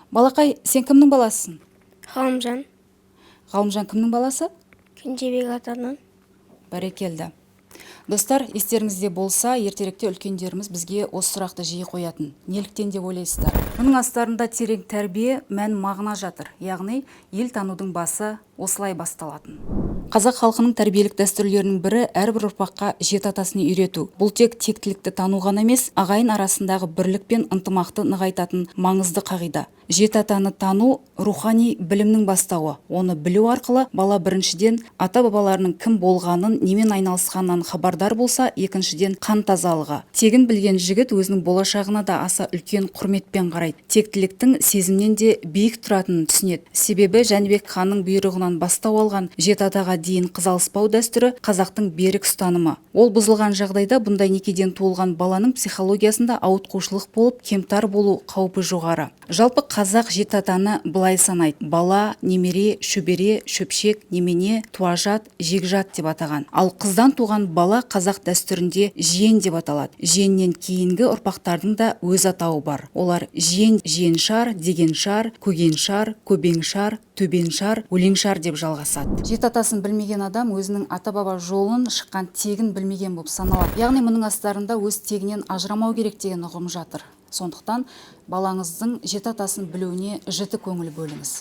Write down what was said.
Балақай, сен кімнің баласысың? Ғалымжан. Ғалымжан кімнің баласы? Кенжебек атаның. Бәрекелді! Достар, естеріңізде болса, ертеректе үлкендеріміз бізге осы сұрақты жиі қоятын. Неліктен деп ойлайсыздар? Мұның астарында терең тәрбие, мән мағына жатыр. Яғни ел танудың басы осылай басталатын. Қазақ халқының тәрбиелік дәстүрлерінің бірі — әрбір ұрпаққа жеті атасын үйрету. Бұл тек тектілікті тану ғана емес, ағайын арасындағы бірлік пен ынтымақты нығайтатын маңызды қағида. Жеті атаны тану — рухани білімнің бастауы. Оны білу арқылы бала, біріншіден, ата бабаларының кім болғанын, немен айналысқанынан хабардар болса, екіншіден, қан тазалығы, тегін білген жігіт өзінің болашағына да аса үлкен құрметпен қарайды, тектіліктің сезімнен де биік тұратынын түсінеді. Себебі Жәнібек ханның бұйрығынан бастау алған жеті атаға дейін қыз алыспау дәстүрі — қазақтың берік ұстанымы. Ол бұзылған жағдайда бұндай некеден туылған баланың психологиясында ауытқушылық болып, кемтар болу қаупі жоғары. Жалпы, қазақ жеті атаны былай санайды: бала, немере, шөбере, шөпшек, немене, туажат, жекжат деп атаған. Ал қыздан туған бала қазақ дәстүрінде жиен деп аталады. Жиеннен кейінгі ұрпақтардың да өз атауы бар. Олар: жиен, жиеншар, дегеншар, көгеншар, көбеңшар, төбеншар, өлеңшар деп жалғасады. Жеті атасын білмеген адам өзінің ата баба жолын, шыққан тегін білмеген болып саналады. Яғни мұның астарында өз тегінен ажырамау керек деген ұғым жатыр. Сондықтан балаңыздың жеті атасын білуіне жіті көңіл бөліңіз.